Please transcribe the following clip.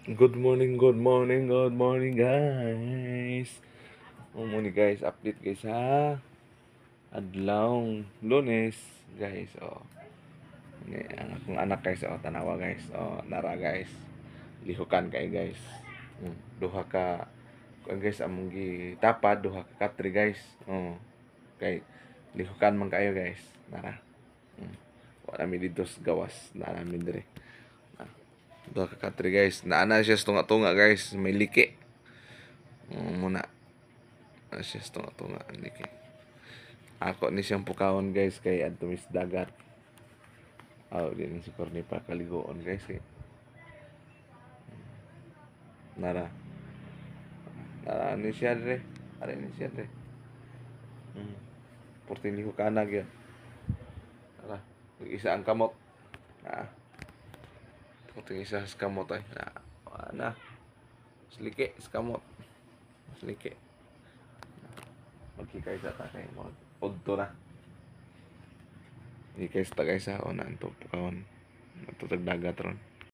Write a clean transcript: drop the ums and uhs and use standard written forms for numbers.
Good morning, good morning, good morning, guys. Mao ni, guys, update, guys, ha. Adlaw Lunes, guys, oh. Ni ang akong anak, guys, oh, tanawa, guys. Oh, nara, guys. Lihukan kay, guys. Duha ka kuan, guys, among gitapad, duha ka katre, guys. Oh. Kay lihukan man kayo, guys. Nara. Wala mi dito sa gawas, nara mi dire. Duha ka katre, guys. Naana siya sa tunga-tunga, guys, may liki. Muna. Na siya sa tunga-tunga, liki. Ako ni siyang pukawon, guys, kay adto mis dagat. Oh, di ni si Corny pa kaliguon, guys, eh. Nara. Nara ni siya dire. Are ni siya dire. Porting lihukana gyud. Nara. Isa ang kamot. Ah. Porting isa sa kamot ay. Na, na. Sliki sa kamot. Sliki. Magkikay sa ta kay mo. Udto na. Hikay sa tagay sa o na anto pukawon. Natutag dagat ron.